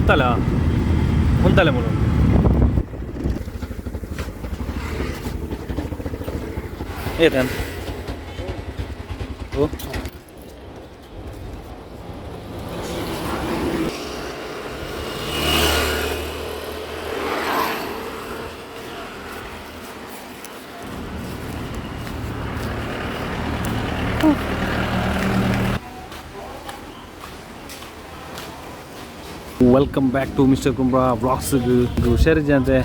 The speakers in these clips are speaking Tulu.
ಉಂತಲ ಉಂತಲೆ ಮೂಲು ಏತನ್ ಓ welcome back to mister Kumbra vlogs. ಹುಷಾರಿಜ್ಜಂತೆ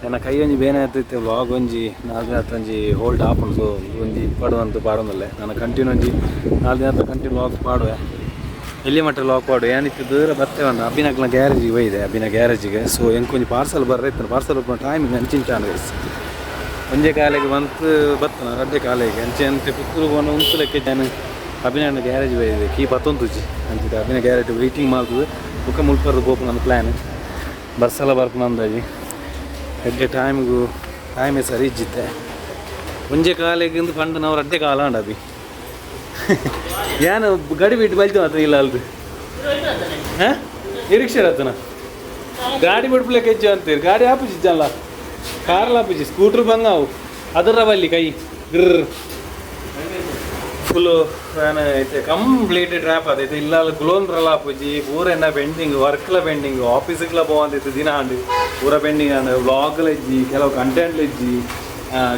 ನನ್ನ ಕೈ ಒಂಜಿ ಬೇನೆ ಆತೈತೆ ವ್ಲಾಗ್ ಒಂಜಿ ನಾಲ್ಕು ದಿನ ಒಂಜಿ ಹೋಲ್ಡ್ ಆಪುಂಡು. ಸೊ ಒಂಜಿ ಪಾಡುವಂತ ಪಾಡೊಂದಲ್ಲೆ ನಾನು ಕಂಟಿನ್ಯೂ ಒಂಜಿ 4 ದಿನ ಕಂಟಿನ್ಯೂ ವ್ಲಾಗ್ ಪಾಡುವೆ. ಎಲ್ಲಿ ಮಟ್ಟ ವ್ಲಾಗ್ ಪಾಡುವೆ ಏನಿತ್ತು ದೂರ ಬತ್ತೆ ಒಂದು ಅಭಿನಕ್ನ ಗ್ಯಾರೇಜಿಗೆ ಒಯ್ದೆ ಅಭಿನ ಗ್ಯಾರೇಜಿಗೆ. ಸೊ ಎಂಕೊಂಜಿ ಪಾರ್ಸಲ್ ಬರ್ರೆ ಇತ್ತು, ಪಾರ್ಸಲ್ ಟೈಮಿಂಗ್ ಅಂಚಿಂಚಾನ ಒಂಜೆ ಕಾಲೆಗೆ ಬಂತು ಬತ್ತನ ರಡ್ಡೆ ಕಾಲೆಗೆ ಅಂಚೆ ಅಂತೆ ಪುತ್ತೂರು ಬಂದು ಉಂತುಲೆಕ್ಕೆ ನಾನು ಅಭಿನಯ ಗ್ಯಾರೇಜ್ ಒಯ್ದೆ ಕೀ ಪತ್ತೊಂತುಜಿ ಅಂಚಿದ ಅಭಿನ ಗ್ಯಾರೇಜ್ ವೆಯ್ಟಿಂಗ್ ಮಾಡ್ತದೆ. ಬುಕ್ಕ ಮುಲ್ಪರ್ದು ಪೋಪು ನನ್ನ ಪ್ಲ್ಯಾನ್ ಬಸ್ಸೆಲ್ಲ ಬರ್ಪುನ ಅಂದಾಜಿ ಎಡ್ಡೆ ಟೈಮಿಗೂ ಟೈಮೇ ಸರಿ ಇಜ್ಜಿತ್ತೆ. ಒಂಜೆ ಕಾಲೆಗೆ ಇಂದು ಪಂಡ ನಾವು ರಡ್ಡೆ ಕಾಲ ಅಂಡ ಅಭಿ ಏನು ಗಡಿ ಬಿಟ್ಟು ಬಲ್ತು ಮಾತ್ರ ಇಲ್ಲ ಅಲ್ದು ಹಾಂ ನಿರೀಕ್ಷೆ ಆತನ ಗಾಡಿ ಬಿಡ್ಪ್ಲಕ್ಕೆ ಹೆಚ್ಚು ಅಂತೀರಿ. ಗಾಡಿ ಆಪುಜಿ ಅಲ್ಲ, ಕಾರ್ಲ ಆಪುಜಿ, ಸ್ಕೂಟ್ರ್ ಬಂಗಾವು ಅದರ ಬಲ್ಲಿ ಕೈ ಗ್ರರ್ ಫುಲ್ಲು ಫ್ಯಾನ್ ಐತೆ ಕಂಪ್ಲೀಟ್ ಟ್ರ್ಯಾಪ್ ಅದೈತೆ. ಇಲ್ಲ ಗುಲೋನ್ರಲ್ಲ ಆಪುಜಿ ಪೂರ ಎನ್ನ ಪೆಂಡಿಂಗ್ ವರ್ಕ್ಲ ಪೆಂಡಿಂಗ್ ಆಫೀಸ್ಗ್ಲ ಪೋವಂತಿತ್ತು ದಿನ ಅಂಡು ಪೂರ ಪೆಂಡಿಂಗ್ ಅಂಡ್ ವ್ಲಾಗ್ಲ ಇಜ್ಜಿ, ಕೆಲವು ಕಂಟೆಂಟ್ಲ ಇಜ್ಜಿ,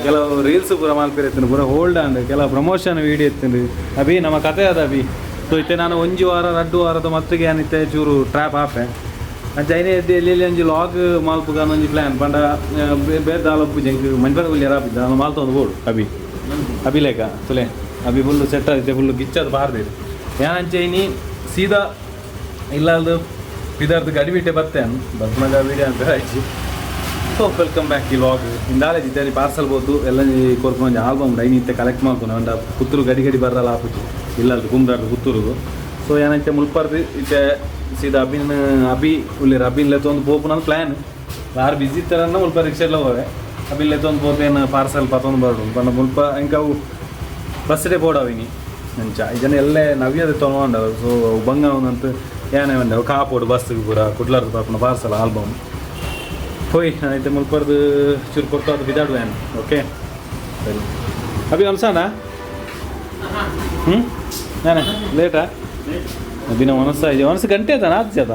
ಕೆಲವು ರೀಲ್ಸ್ ಪೂರ ಮಲ್ಪಿರತ್ತಿನ ಪೂರ ಹೋಲ್ಡ್ ಅಂಡ್ ಕೆಲವು ಪ್ರಮೋಷನ್ ವೀಡಿಯೋ ಇತ್ತು ಅಭಿ ನಮ್ಮ ಕತೆ ಅದ ಅಭಿ. ಸೊ ಇತ್ತೆ ನಾನು ಒಂಜಿ ವಾರ ರಡ್ಡು ವಾರದ ಮತ್ತಿಗೆ ಏನಿತ್ತೆ ಚೂರು ಟ್ರ್ಯಾಪ್ ಆಪೆ ಅಂಚ ಐನೇ ಎದ್ದು ಎಲ್ಲಿ ಒಂಜಿ ಲಾಗ್ ಮಲ್ಪುಗ ಒಂಜಿ ಪ್ಲ್ಯಾನ್ ಪಂಡ ಬೇರೆ ದಾಲ ಉಪ್ಪುಜಿ ಎಂಕ್ ಮಂಜಾರ ಗುಲ್ಯರ ಆಪಿದ್ದ ನಾನು ಮಾಲ್ತೊಂದು ಬೋಡು ಅಭಿ ಅಭಿಲೇಖ ತುಲೆ ಅಭಿ ಫುಲ್ಲು ಸೆಟ್ ಆದಿತ್ತೆ ಫುಲ್ಲು ಗಿಚ್ಚದು ಬಾರ್ದಿರು ಏನಂಚೆ ಇನಿ ಸೀದಾ ಇಲ್ಲಾಲ್ದು ಪಿದಾರ್ದು ಗಡಿ ಬಿಟ್ಟೆ ಬತ್ತೆ ಅನ್ ಬರ್ಪುನಗ ವೀಡಿಯೋ ಅಂತ ಆಯ್ತು. ಸೊ welcome back ಈ ವ್ಲಾಗ್ ಇಂದಾಲೆ ಜಿದ್ದೆ ಪಾರ್ಸಲ್ ಬೋದು ಎಲ್ಲ ಕೊರ್ಪುನ ಒಂಜಿ ಆಲ್ಬಮ್ ಡೈನಿ ಇತ್ತೆ ಕಲೆಕ್ಟ್ ಮಾಡ್ಕೊಂಡು ಅಂಡ ಪುತ್ತೂರು ಗಡಿ ಗಡಿ ಬರಲ್ಲ ಆಪುಜಿ ಇಲ್ಲಾಲ್ದು ಕುಂಬ್ರಾರ್ದು ಪುತ್ತೂರುಗು. ಸೊ ಏನಂತೆ ಮುಲ್ಪರ್ದು ಇತ್ತೆ ಸೀದಾ ಅಭಿನ್ ಅಭಿ ಉಳ್ಳೇರು ಅಭಿನ್ ಲೆತ್ತೊಂದು ಪೋಪುನ ಪ್ಲ್ಯಾನ್ ಯಾರು ಬಿಸಿ ಇತ್ತಾರನ್ನ ಮುಲ್ಪ ರಿಕ್ಷೆಲ್ಲ ಹೋವೆ ಅಭಿನ್ ಲೆತ್ತೊಂದು ಪೋಪೇನು ಪಾರ್ಸಲ್ ಪತ್ತೊಂದು ಬರೋಡು ಪಂಡ ಮುಲ್ಪ ಇಂಕವು ಬಸ್ಸೇ ಬೋಡವಿನಿ ಅಂಚ ಇದನ್ನ ಎಲ್ಲೇ ನವ್ಯದ ತೊಗೊಂಡವು. ಸೊ ಬಂಗಾವನಂತ ಏನೇ ಬಂದವು ಕಾಪೋಡು ಬಸ್ಸಿಗೆ ಪೂರ ಕುಡ್ಲಾರ್ದು ಪಾಪನ ಪಾರ್ಸಲ್ ಆಲ್ಬಮ್ ಹೋಯ್ ನಾನೈತೆ ಮುಲ್ಪರ್ದು ಚೂರು ಕೊಡ್ತು ಅದು ಬಿದಾಡುವೆ ಓಕೆ ಸರಿ ಅಭಿ ಒಂದ್ಸಾನ ಹ್ಞೂ ನಾನೇ ಲೇಟಾ ಅಭಿನ ಒನಸ ಇದೆ ಒನಸು ಗಂಟೆ ಆತ ಆತ ಆತ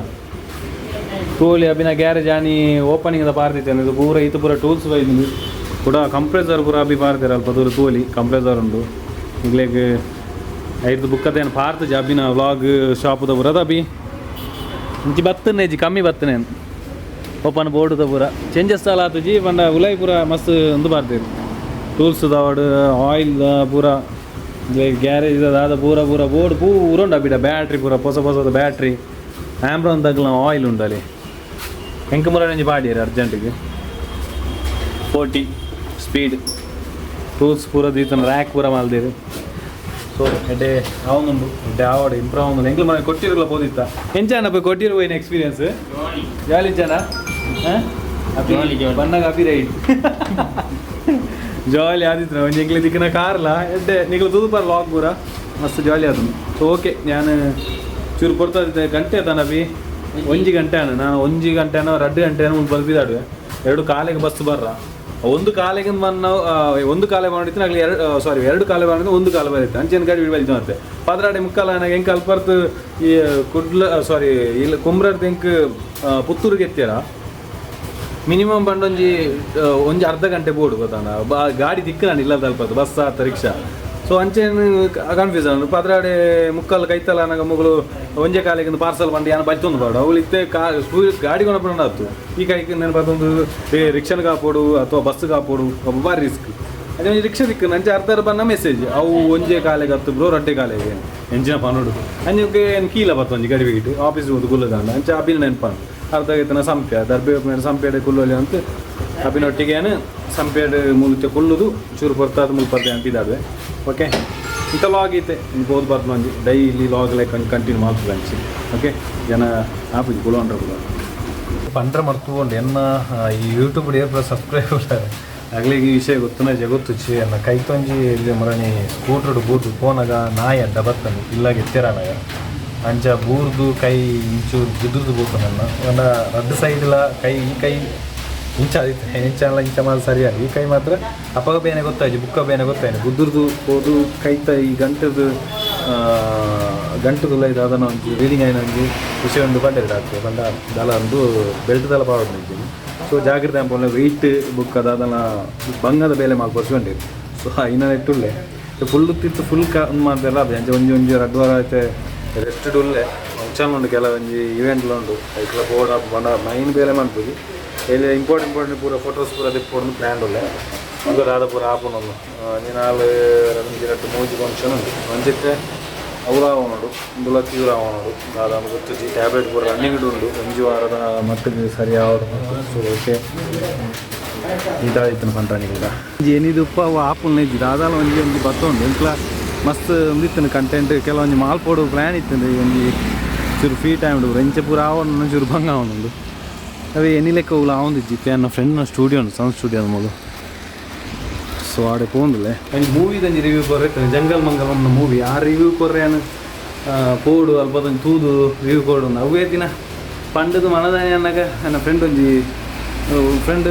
ತೋಲಿ ಅಭಿನ ಗ್ಯಾರೇಜ್ ಆನಿ ಓಪನಿಂಗ್ the ಪಾರ್ದಿತ್ತೆ ಇದು ಪೂರ ಇತ್ತು ಪೂರ ಟೂಲ್ಸ್ ಬೈದು ಕೂಡ ಕಂಪ್ರೆಸರ್ ಪೂರ ಅಭಿ ಪಾರ್ದಿರ ಅಲ್ಪ ದೂರ ತೋಲಿ ಕಂಪ್ರೆಸರ್ ಉಂಡು ಇಗ್ಲೇಗ್ ಐದು ಬುಕ್ಕದೇನು ಪಾರ್ತು ಅಭಿನ ವ್ಲಾಗ್ ಶಾಪುದ ಪೂರ ಅದ ಅಭಿ ಇಂಚಿ ಬತ್ತನೆ ಜಿ ಕಮ್ಮಿ ಬತ್ತನೆ ಓಪನ್ ಬೋರ್ಡುದ ಪೂರ ಚೇಂಜಸ್ ಅಲ್ಲ ಆತುಜಿ ಪಂಡ ಉಲೈ ಪೂರ ಮಸ್ತ್ ಉಂದು ಪಾರ್ದೇರು ಟೂಲ್ಸ್ ದಾವಡು ಆಯಿಲ್ the ಪೂರ ಗ್ಯಾರೇಜ್ ದಾದ ಪೂರ ಪೂರ ಬೋರ್ಡ್ ಪೂರ ಉಂಡು ಅಬಿಡ ಬ್ಯಾಟ್ರಿ ಪೂರ ಹೊಸ ಹೊಸದ ಬ್ಯಾಟ್ರಿ ಆ್ಯಂಬ್ರೋನ್ ತಗ್ಲ ಆಯಿಲ್ ಉಂಡು ಅಲ್ಲಿ ಎಂಕ ಮುರ ಒಂಜಿ ಪಾಡಿಯರು ಅರ್ಜೆಂಟಿಗೆ 40 ಸ್ಪೀಡ್ ಟೂಲ್ಸ್ ಪೂರ ದೀತನ ರ್ಯಾಕ್ ಪೂರ ಮಲ್ದೇರು. ಸೊ ಎಡ್ಡೆ ಆವೊಂದುಂಡು ಎಡ್ಡೆ ಆವಡು ಇಂಪ್ರೂವ್ ಆವೊಂದುಂಡು ಎಂಕ್ಲು ಮನೆ ಕೊಟ್ಟಿರಲ್ಲ ಪೋದಿತ್ತ ಎಂಚಾನ ಪೋಯಿ ಕೊಟ್ಟಿರು ಹೋಯಿನ ಎಕ್ಸ್ಪೀರಿಯನ್ಸ್ ಜಾಲಿ ಜನ ಜಾಲಿ. ಬಣ್ಣಗ ಅಭಿ ರೈಡ್ ಜಾಲಿ ಆದಿತ್ತು ಒಂಜಿ ಎಂಕ್ಲೆ ದಿಕ್ಕಿನ ಕಾರ್ಲ ಎಡ್ಡೆ ನಿಕ್ಲು ತೂದುಪಾರ ಲಾಗ್ ಪೂರ ಮಸ್ತ್ ಜಾಲಿ ಆತು. ಸೊ ಓಕೆ ನಾನು ಚೂರು ಪೊರ್ತಾದಿತ್ತೆ ಗಂಟೆ ಆತನ ಅಭಿ ಒಂಜಿ ಗಂಟೆ ಆಣ ನಾನು ಒಂಜಿ ಗಂಟೆ ಏನೋ ರಡ್ಡು ಗಂಟೆ ಏನೋ ಬಲ್ಪಿದಾಡುವೆ ಎರಡು ಕಾಲೆಗೆ ಬಸ್ ಬರ್ರ ಒಂದು ಕಾಲೆಗೆ ಬಂದ ಒಂದು ಕಾಲೆ ಮಾಡಿತ್ತು ಆಗಲಿ ಎರಡು ಸಾರಿ ಎರಡು ಕಾಲೆ ಮಾಡಿದ್ರೆ ಒಂದು ಕಾಲು ಬರುತ್ತೆ ಅಂಚೆನ ಗಾಡಿ ಬಳಿತು ಅಂತೆ ಪದರಾಡೆ ಮುಕ್ಕಾಲ ನನಗೆ ಎಂಕ್ ಅಲ್ಪರ್ತು ಈ ಕುಡ್ಲ ಸಾರಿ ಇಲ್ಲ ಕುಮ್ರರ್ದು ಎಂಕ್ ಪುತ್ತೂರಿಗೆ ಎತ್ತೀರ ಮಿನಿಮಮ್ ಬಂಡೊಂಜಿ ಒಂಜಿ ಅರ್ಧ ಗಂಟೆ ಬೋಡು ಗೊತ್ತಾನ ಬಾ ಗಾಡಿ ದಿಕ್ಕು ನಾನು ಇಲ್ಲ ಅಲ್ಪತ್ತು ಬಸ್ ಆತ ರಿಕ್ಷಾ. ಸೊ ಅಂಚೆನ್ ಕನ್ಫ್ಯೂಸ್ ಆಂಡ್ ಪದರಾಡೆ ಮುಕ್ಕಾಲು ಕೈತಲ ನನಗೆ ಮುಗುಳು ಒಂಜೆ ಕಾಲಿಗೆ ಒಂದು ಪಾರ್ಸಲ್ ಬಂದು ಯಾನ ಬಲ್ತೊಂದು ಬಾಡು ಅವಳು ಇತ್ತೆ ಕಾ ಗಾಡಿ ಕೊನಪಡ ಆತು ಈ ಕೈಗೆ ನೆನಪತ್ತೊಂದು ರಿಕ್ಷನ್ ಕಾಪೋಡು ಅಥವಾ ಬಸ್ ಕಾಪೋಡು ಬಾರಿ ರಿಸ್ಕ್ ಅದೇ ಒಂಜಿ ರಿಕ್ಷಾ ದಿಕ್ಕು ನಂಚೆ ಅರ್ಧ ಬಂದ ಮೆಸೇಜ್ ಅವು ಒಂಜೆ ಕಾಲೆಗೆ ಹತ್ತು ಬ್ರೋ ರಡ್ಡೆ ಕಾಲೆಗೆ ಎಂಜಿನ ಪನೋಡು ಅಂಜಕ್ಕೆ ಏನು ಕೀಲ ಬತ್ತು ಒಂಜಿ ಗಡಿ ಬಿಟ್ಟು ಆಫೀಸ್ ಹೋದು ಗುಲ್ಲದಾಂಡ ಅಂಚೆ ಅಭಿನ ನೆನಪಾಂಡು ಅರ್ಧ ಐತನ ಸಂಪ್ಯ ದರ್ಬೆ ಮೇಲೆ ಸಂಪೇಡೆ ಕುಲ್ಲಲ್ಲಿ ಅಂತ ಅಭಿನೊಟ್ಟಿಗೆ ಏನು ಸಂಪೇಡು ಮುಲ್ತೆ ಕುಲ್ಲುದು ಚೂರು ಪೊರ್ತಾದ ಮುಲ್ಪರ್ದೆ ಅಂತ ಇದಾವೆ. ಓಕೆ ಇಂಥ ಲಾಗ್ ಐತೆ ಬೋದು ಬರ್ದು ಒಂಜಿ ಡೈಲಿ ಲಾಗ್ ಲೈಕ್ ಒಂದು ಕಂಟಿನ್ಯೂ ಮಾಡ್ತದೆ ಅಂಚಿ ಓಕೆ ಜನ ಆಪುಜಿ ಕುಲೋಂಡ್ರ ಕುಲ ಪಂಡ್ರ ಮರ್ತುಕೊಂಡು ಎನ್ನ ಈ ಯೂಟ್ಯೂಬ್ ಏರ್ಪಡ ಸಬ್ಸ್ಕ್ರೈಬ್ ಆಗಲಿ ಈ ವಿಷಯ ಗೊತ್ತುನ ಜಗತ್ತುಚ್ಚಿ ಎನ್ನ ಕೈತೊಂಜಿ ಇಲ್ಲಿ ಮರಣಿ ಸ್ಕೂಟ್ರ್ ಬೂಟು ಪೋನಾಗ ನಾಯಿ ಅಡ್ಡ ಬತ್ತನು ಇಲ್ಲಾಗ ಎತ್ತಿರಾನಾಗ ಅಂಚ ಬೂರ್ದು ಕೈ ಇಂಚೂರು ಗುದುರ್ದು ಬೋತನಲ್ಲ ಒಂದ ರಡ್ಡು ಸೈಡ್ಲ ಕೈ ಈ ಕೈ ಇಂಚ ಇಂಚ ಇಂಚ ಮಾತ್ರ ಸರಿಯಾಗಿ ಈ ಕೈ ಮಾತ್ರ ಅಪ್ಪಗ ಬೇನೆ ಗೊತ್ತಾಯ್ತು ಬುಕ್ಕ ಬೇನೆ ಗೊತ್ತಾಯ್ತು ಗುದುರ್ದು ಹೋದು ಕೈತ ಈ ಗಂಟದು ಗಂಟುದುಲ್ಲ ಇದು ಅದನ್ನ ಒಂಜಿ ರೀಡಿಂಗ್ ಆಯ್ನ ಒಂಜಿ ವಿಷಯ ಒಂದು ಪಂಡೆ ಡಾಕ್ಟ್ರು ಪಂಡ ದಲ ಒಂದು ಬೆಲ್ಟ್ ದಲ ಪಾಡೊಂದು ಇದ್ದೀನಿ. ಸೊ ಜಾಗ್ರತೆ ಅಂಪೊಲ್ಲ ವೆಯ್ಟ್ ಬುಕ್ ಅದಾದನ ಬಂಗದ ಬೇಲೆ ಮಲ್ಪೊರ್ಚುಂಡು. ಸೊ ಐನ ಇಟ್ಟುಳ್ಳೆ ಫುಲ್ ತಿತ್ತು ಫುಲ್ ಕ ಮಾತೆಲ್ಲ ಅದು ಅಂಚೆ ಒಂಜಿ ಒಂಜಿ ರಡ್ಡು ವಾರ ಐತೆ ರೆಸ್ಟೆಡ್ ಉಲ್ಲೆ ಫಂಕ್ಷನ್ ಉಂಡು ಕೆಲ ಒಂಜಿ ಇವೆಂಟ್ಲ ಉಂಡು ಐಕ್ಲ ಬೋರ್ಡ್ ಬಂಡ ಮೈನ್ ಬೇಲೆ ಮನ್ಪುಜಿ ಇಲ್ಲಿ ಇಂಪಾರ್ಟೆಂಟ್ ಇಂಪಾರ್ಟೆಂಟ್ ಪೂರ ಫೋಟೋಸ್ ಪೂರ ದಿಪ್ಪೊಡು ಪ್ಲ್ಯಾನ್ ಉಲ್ಲೆ ಒಂದು ದಾದ ಪೂರ ಆಪುನೊಂದು ಒಂಜಿ ನಾಲ್ ಒಂಜಿ ರಡ್ಡು ಮೂಜಿ ಫಂಕ್ಷನ್ ಉಂಡು ಒಂಜಿತ್ತೆ ಅವ್ರು ಆವನೋಡು ಇಂದುಲ ತೀವ್ರ ಆವನೋಡು ದಾದ ಗೊತ್ತುಜಿ ಟ್ಯಾಬ್ಲೆಟ್ ಪೂರ ರನ್ನಿಂಗ್ ಉಂಡು ಒಂಜಿ ವಾರದ ಮಟ್ಟಿಗೆ ಸರಿ ಆವಡು. ಸೊ ಓಕೆ ಇದಾಯ್ತು ಪಂಡ್ರ ಏನಿದುಪ್ಪ ಅವು ಆಪುಲ್ನ ಇಜ್ಜಿ ದಾದಾಲ ಒಂಜಿ ಒಂಜಿ ಬತ್ತೊಂಡು ಎಂಕ್ಲ ಮಸ್ತ್ ಒಂದಿತ್ತನು ಕಂಟೆಂಟ್ ಕೆಲವೊಂಜಿ ಮಾಲ್ಪೋಡು ಪ್ಲ್ಯಾನ್ ಇತ್ತು ಒಂಜಿ ಚೂರು ಫ್ರೀ ಟೈಮ್ ಉಂಡು ಎಂಚ ಪೂರ ಆವೊಂಡು ಚೂರು ಭಂಗ ಆವೊಂದುಂಡು ಅವೇ ಎನಿ ಲೆಕ್ಕ ಉಲ್ಲ ಆವೊಂದಿಜ್ಜಿ ನನ್ನ ಫ್ರೆಂಡ್ನ ಸ್ಟುಡಿಯೋ ಉಂಡು ಸೌಂಡ್ ಸ್ಟುಡಿಯೋ ಮೂಲು. ಸೊ ಆಡೆ ಪೋಂದುಲ್ಲೆ ಒಂಜಿ ಮೂವಿದಂಜಿ ರಿವ್ಯೂ ಕೊರ್ರೆ ಜಂಗಲ್ ಮಂಗಲ್ ಒಂದು ಮೂವಿ ಆ ರಿವ್ಯೂ ಕೊರ್ರೆ ಪೋಡು ಅಲ್ಪದೊಂಜಿ ತೂದು ರಿವ್ಯೂ ಕೊಡು ಅವೇ ದಿನ ಪಂಡದು ಮನದಾನೆ ಅನ್ನಾಗ ನನ್ನ ಫ್ರೆಂಡ್ ಒಂಜಿ ಫ್ರೆಂಡ್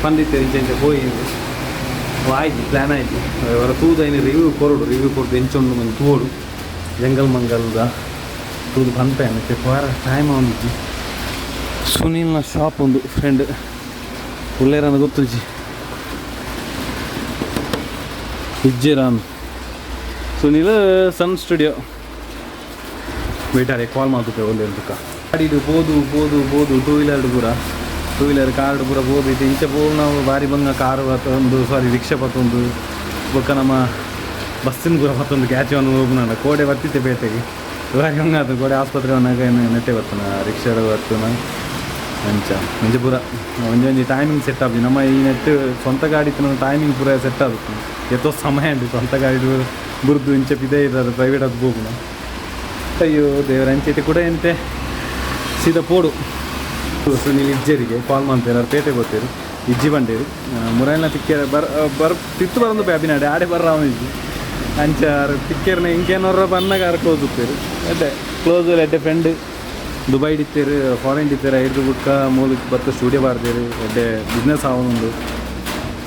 ಪಂದಿತ್ತೆ ಇಂಚ ಇಂಚ ಪೋಯಿ ಆಯ್ತು ಪ್ಲ್ಯಾನ್ ಆಯ್ತು ಅವರ ತೂದು ಐನು ರಿವ್ಯೂ ಕೊರಡು ರಿವ್ಯೂ ಕೊರಡು ಎಂಚೊಂಡು ಮಂಜಿ ತೂಡು ಜಂಗಲ್ ಮಂಗಲ್ದ ತೂದು ಪನ್ಪೆ ಅನ್ನಕ್ಕೆ ವಾರ ಟೈಮ್ ಅವನಿಜ್ಜಿ. ಸುನೀಲ್ನ ಶಾಪ್ ಒಂದು ಫ್ರೆಂಡ್ ಉಳ್ಳೇರನ್ನ ಗೊತ್ತುಜಿ ಇಜ್ಜಿರಾನ್ ಸುನೀಲ್ ಸನ್ ಸ್ಟುಡಿಯೋ ವೇಟಾರೆ ಕಾಲ್ ಮಾಡ್ತೇವೆ ಒಳ್ಳೆ ಅಂತಕ್ಕ ಗಾಡಿಡು ಪೋದು ಪೋದು ಪೋದು ಟೂ ವೀಲರ್ ಪೂರ ಟೂ ವೀಲರ್ ಕಾರ್ ಪೂರ ಪೋದು ಇತ್ತೆ ಇಂಚ ಪೋದು ನಾವು ಬಾರಿ ಬಂಗ ಕಾರು ಪತ್ತೊಂದು ಸಾರಿ ರಿಕ್ಷಾ ಪತ್ತೊಂದು ಬೊಕ್ಕ ನಮ್ಮ ಬಸ್ಸಿನ ಪೂರ ಪತ್ತೊಂದು ಕ್ಯಾಚ್ ಒಂದು ಹೋಗುನ ಕೋಡೆ ಬರ್ತಿತ್ತೆ ಪೇಟೆಗೆ ಬಾರಿ ಬಂಗ ಅದು ಕೋಡೆ ಆಸ್ಪತ್ರೆ ಬಂದಾಗ ನೆಟ್ಟೆ ಬರ್ತನ ರಿಕ್ಷಾ ಬರ್ತನ ಅಂಚ ಒಂಜಿ ಪೂರ ಒಂಜಿ ಒಂಜಿ ಟೈಮಿಂಗ್ ಸೆಟ್ ಆಪುಜಿ ನಮ್ಮ ಈ ನೆಟ್ ಸ್ವಂತ ಗಾಡಿ ಇತ್ತು ಟೈಮಿಂಗ್ ಪೂರ ಸೆಟ್ ಆಗುತ್ತೆ ಎತ್ತೋ ಸಮಯ ಉಂಟು ಸ್ವಂತ ಗಾಡಿ ಬುರ್ದು ಇಂಚ ಪಿದೆ ಇದ್ದಾರೆ ಪ್ರೈವೇಟ್ ಅದು ಹೋಗುಣ. ಅಯ್ಯೋ ದೇವರ ಅಂಚೆ ಕೂಡ ಎಂತೆ ಸೀದಾ ಪೋಡು. ಸುನೀಲ್ ಇಜ್ಜರಿಗೆ ಕಾಲ್ ಮಾಡ್ತಾರೆ ಅವ್ರು ಪೇಟೆ ಗೊತ್ತೇರು ಇಜ್ಜಿ ಬಂಡೇರು ಮುರೈನ ತಿಕ್ಕೇರ ಬರ್ ಬರ್ ತಿತ್ತು ಬರಂದು ಅಭಿನಾಡೆ ಆಡೆ ಬರ್ರ ಅವನು ಇಜ್ಜಿ ಅಂಚ ತಿಕ್ಕೇರ್ನ ಇಂಕೇನೋರ ಬನ್ನಾಗ ಆರು ಕ್ಲೋಸ್ ಉಪ್ಪೇರು ಎಡ್ಡೆ ಕ್ಲೋಸ್ ಎಡ್ಡೆ ಫ್ರೆಂಡ್ ದುಬೈ ಇತ್ತೇರು ಫಾರಿನ್ ಇತ್ತೇರು ಐದು ಬುಕ್ಕ ಮೂಲಕ್ಕೆ ಬತ್ತ ಸ್ಟುಡಿಯೋ ಬಾರ್ದೇರು ಎಡ್ಡೆ ಬಿಸ್ನೆಸ್ ಆವನೊಂದು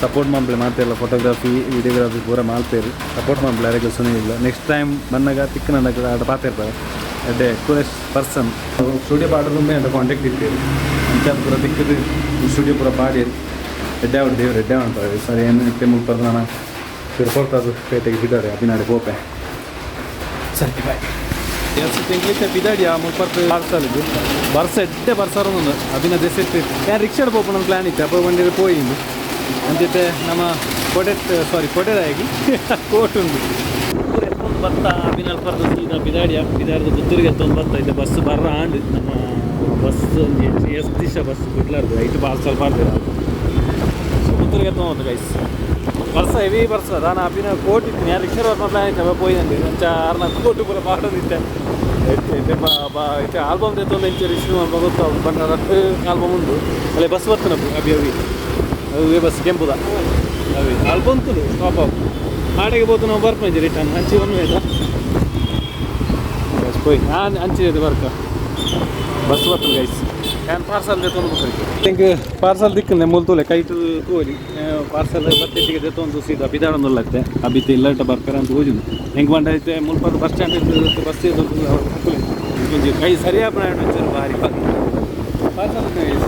ಸಪೋರ್ಟ್ ಮಾಡ್ಲೆ ಮಾತೆಲ್ಲ ಫೋಟೋಗ್ರಫಿ ವಿಡಿಯೋಗ್ರಫಿ ಪೂರ ಮಾಡ್ತೇರು ಸಪೋರ್ಟ್ ಮಾಡ್ಲೆ ಯಾರಿಗೂ ಸುನೀಲ್ ನೆಕ್ಸ್ಟ್ ಟೈಮ್ ಬನ್ನಾಗ ತಿಕ್ಕ ನನ್ನ ಆಟ ಪಾತಿರ್ತಾರೆ ಎಡ್ಡೆ ಕೂಲೆಸ್ಟ್ ಪರ್ಸನ್ ಸ್ಟುಡಿಯೋ ಪಾಡೋದು ಅಂತ ಕಾಂಟ್ಯಾಕ್ಟ್ ಇತ್ತೇರು ಅಂಚ ಪೂರ ತಿಕ್ಕದು ಸ್ಟುಡಿಯೋ ಪೂರ ಪಾಡೇರು ಎಡ್ಡೆ ಅವ್ರು ದೇವ್ರು ಎಡ್ಡೆ ಅಂತಾರೆ ಸರಿ ಏನು ಇತ್ತೆ ಮುಲ್ಪದ ನಾನು ತಿರ್ಕೊಳ್ತಾದು ಪೇಟೆಗೆ ಬಿದ್ದಾರೆ ಅಭಿನಾಡೆ ಪೋಪೆ ಸರಿ ಬಾಯ್. ಎಸ್ ತಿಂಗ್ಳಿತ್ತೆ ಬಿದಾಡಿ ಆ ಮುಲ್ಪರ್ತು ಪಾರ್ಸಲ್ಗೆ ಬರ್ಸ ಎಡ್ಡೆ ಬರ್ಸಾರೊಂದು ಅಭಿನ ದೆಸೆತ್ತು ಯಾರು ರಿಕ್ಷಾಡ್ ಪೋಪಣ ಪ್ಲ್ಯಾನ್ ಇತ್ತು ಅಪ್ಪ ಬಂದಿದ್ದು ಪೋಯಿಂದು ಅಂತಿತ್ತೆ ನಮ್ಮ ಕೋಟೆ ಸಾರಿ ಕೋಟೆದಾಗಿ ಕೋಟ್ ಉಂಡು ಎತ್ತೊಂದು ಭತ್ತ ಅಭಿನಲ್ಪರ್ದು ಸೀದಾ ಬಿದಾಡಿಯ ಬಿದಾಡಿದ ಪುತ್ತೂರಿಗೆ ಎತ್ತೊಂದು ಭತ್ತ ಇದೆ ಬಸ್ ಬರ್ರ ಆಂಡ್ ನಮ್ಮ ಬಸ್ ಒಂಜಿ ಎಸ್ ದಿಶ ಬಸ್ ಬಿಡ್ಲಾರ್ದು ಐಟು ಪಾರ್ಸಲ್ ಪಾಡ್ದಿರ ಸೊ ಪುತ್ತೂರಿಗೆ ಎತ್ತೊಂದು ಗೈಸ್ ಬರ್ಸ ಹೆವಿ ಬರ್ಸ ನಾನು ಅಭಿನ ಕೋಟ್ ಇತ್ತು ಯಾರು ರಿಕ್ಷಾ ಬರ್ನ ಪ್ಲಾನ್ ಇತ್ತು ಪೋಯಿದಂడి ಒಂಚ ಆರ್ನ ಕೋಟು ಪೂರ ಪಾಡೋದಿತ್ತೆ ಇತ್ತೆ ಆಲ್ಬಮ್ ತೆತ್ತೊಂದು ಎಂಚ ರಿಶ್ಯೂ ಅಂತ ಗೊತ್ತಾವು ಬಣ್ಣ ಆಲ್ಬಮ್ ಉಂಡು ಅಲ್ಲೇ ಬಸ್ ಬರ್ತನ ಅಭಿ ಅವಿ ಅವೆ ಬಸ್ ಕೆಂಪುದ ಅವಿ ಆಲ್ಬಮ್ ತುಳು ಸ್ಟಾಪ್ ಆವು ಆಡೆಗೆ ಪೋತು ನಾವು ಬರ್ಪಂಜಿ ರಿಟರ್ನ್ ಅಂಚಿ ಒಂದು ಆಯ್ತಾ ಬಸ್ ಪೋಯ್ ನಾನು ಅಂಚಿ ಬರ್ಕ ಬಸ್ ಬರ್ತದೆ ಗೈಸ್ ನಾನು ಪಾರ್ಸಲ್ ತೆತ್ತೊಂದು ಎಂಕ್ ಪಾರ್ಸಲ್ ದಿಕ್ಕಂದೆ ಮೂಲ ತೂಲೆ ಕೈಟು ತೂಲಿ ಪಾರ್ಸಲ್ ಬತ್ತೆಟ್ಟಿಗೆ ತೆತ್ತೊಂದು ಸೀದಾ ಬಿದಾಡೊಂದುಲ್ಲತ್ತೆ ಅಬಿತೆ ಇಲ್ಲಟ ಬರ್ಪೇರ ಅಂತ ಹೋಜುನು ಎಂಕ್ ಬಂಡ ಐತೆ ಮುಲ್ಪ ಬಸ್ ಸ್ಟ್ಯಾಂಡ್ ಬಸ್ ಒಂಜಿ ಕೈ ಸರಿಯಾಪನ ಒಂಚೂರು ಭಾರಿ ಪಾರ್ಸಲ್ ಗೈಸ್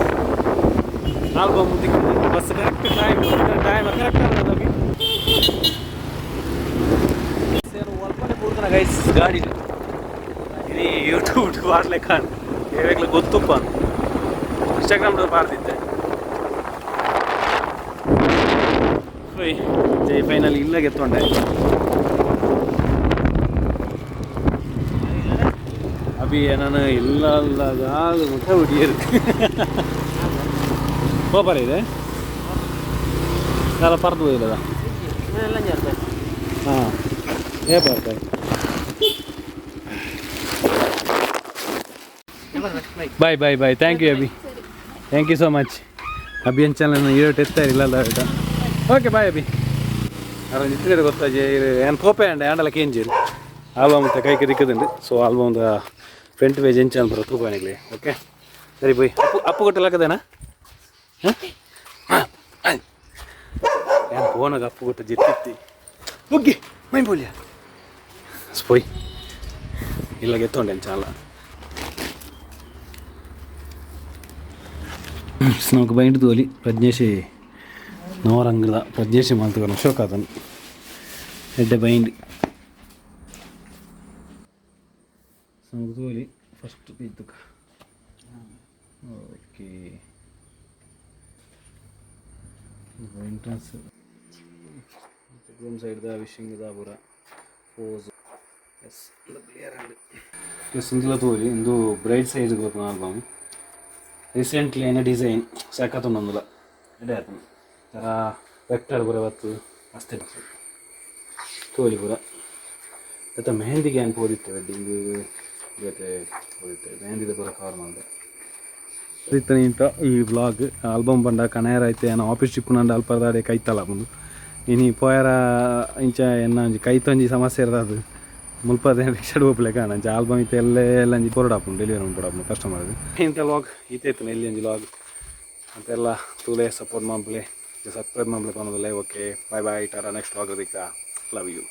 ಆಲ್ಬಮ್ ದಿಕ್ಕಂದೆ bus correct time time correct ಆಗಿ ಒಲ್ಪನೆ ಪೂರ್ತನ ಗೈಸ್ ಗಾಡಿ ಇಡೀ ಯೂಟ್ಯೂಬ್ ಪಾಡ್ಲೆ ಕಾಣ್ ಏವಾಗ್ಲೂ ಗೊತ್ತುಪ್ಪ ಇನ್ಸ್ಟಾಗ್ರಾಮ್ ಪಾಡ್ದಿದ್ದೆ ಜೈ ಫೈನಲ್ ಇಲ್ಲಾಗ ಎತ್ತೊಂಡೆ ಅಭಿ ನಾನು ಇಲ್ಲ ಮುಖ ಹುಡಿಯರು ಪೋಪರ ಇದೆ చాలా పరదు కదా ఏ పడతాయి. Bye bye bye thank you Abhi thank you so much Abhi ಅಂಚಲ್ಲ ಈರೋಟ್ ಎತ್ತಾರೆ ಇಲ್ಲ ಆಯ್ತಾ ಓಕೆ ಬಾಯ್ ಅಭಿ. ಅರ ಇತ್ತಿರ ಗೊತ್ತಾಜಿ ಏನು ಪೋಪೆ ಅಂಡ ಆಂಡಲ ಕೇಂಜಿರು ಆಲ್ಬಮ್ ಕೈಗೆ ದಿಕ್ಕದುಂಡು. ಸೊ ಆಲ್ಬಮ್ದ ಫ್ರಂಟ್ ಪೇಜ್ ಎಂಚ ಅನ್ಪುರ ತೂಪಾನಿಗ್ಲೆ. ಓಕೆ, ಸರಿ ಪೋಯ್. ಅಪ್ಪು ಅಪ್ಪು ಕೊಟ್ಟಲಾಕದೇನಾ? ಯಾನ್ ಪೋನಾಗ ಅಪ್ಪು ಕೊಟ್ಟ ಜೆತ್ತಿತ್ತಿ ಓಕೆ ಮೈ ಪೋಲಿಯ ಪೋಯ್ ಇಲ್ಲ ಗೆತ್ತೊಂಡೆ ಚಾಲ. നമുക്ക് ಬೈಂಡ್ ತೋಲಿ ಪ್ರಜ್ಞೇಶಿ ನವರಂಗದ ಪ್ರಜ್ಞೇಶಿ ಮಲ್ತುಕೊನ ಶೋಕ್ ಆತನು ಎಡ್ಡೆ ಬೈಂಡ್. നമുക്ക് ತೋಲಿ ಫಸ್ಟ್ ಪೇಜ್ ತುಕ. Okay, entrance room side the wishing the ಪೂರ ಪೋಸ್. ಎಸ್, ಕ್ಲಿಯರ್ ಆಂಡ್. ಎಸ್, ಇಂದುಲ ತೋಲಿ, ಇಂದು ಬ್ರೈಟ್ ಸೈಜ್ ಗೊತ್ತುನ ಆಲ್ಬಮ್. ರೀಸೆಂಟ್ಲಿ ಏನ ಡಿಸೈನ್ ಸಾಕತ್ತುಂಡೊಂದುಲ ಎಡ್ಡೆ ಆತುಂಡು. ತರ ವೆಕ್ಟರ್ ಪೂರ ಬತ್ತು ಮಸ್ತ್ ತೋಲಿ ಪೂರ. ಇತ್ತ ಮೆಹಂದಿಗೆ ಏನು ಪೋದಿತ್ತೆ, ವೆಡ್ಡಿಂಗ್ ಬೇತೆ ಪೋದಿತ್ತೆ, ಮೆಹಂದಿದ ಪೂರ ಕವರ್ ಮಾಡಿದೆ ಇತ್ತ. ಇಂತ ಈ ವ್ಲಾಗ್ ಆಲ್ಬಮ್ ಬಂಡ ಕಣೇರ ಐತೆ. ಏನು ಆಫೀಸ್ ಚಿಪ್ಪುನಂಡ ಅಲ್ಪದಾಡೆ ಕೈತಲ್ಲ ಬಂದು ಇನಿ ಪೋಯರ ಇಂಚ ಎನ್ನ ಒಂಜಿ ಕೈತೊಂಜಿ ಸಮಸ್ಯೆ ಇರ್ತದೆ. ಮುಲ್ಪದ ರಿಕ್ಷಾಡ್ ಪೋಪುಲೆಕ ಅಂಚ ಆಲ್ಬಮ್ ಇತ್ತೆ ಎಲ್ಲ ಎಲ್ಲ ಒಂಜಿ ಕೊರಡಾಪುಂಡು, ಡೆಲಿವರಿ ಕೊಡಾಪುಂಡು ಕಸ್ಟಮರ್. ಇಂಥ ವ್ಲಾಗ್ ಈತೆ ಇತ್ತು ಎಲ್ಲಿ ಒಂಜಿ ವ್ಲಾಗ್ ಅಂತೆಲ್ಲ ತೂಲೆ, ಸಪೋರ್ಟ್ ಮಲ್ಪುಲೆ, ಸಬ್ಸ್ಕ್ರೈಬ್ ಮಲ್ಪಲೆ ಪನೊಂದುಲ್ಲೆ. Okay, bye bye, tata. Next vlog ದಿಕ್ಕ. Love you.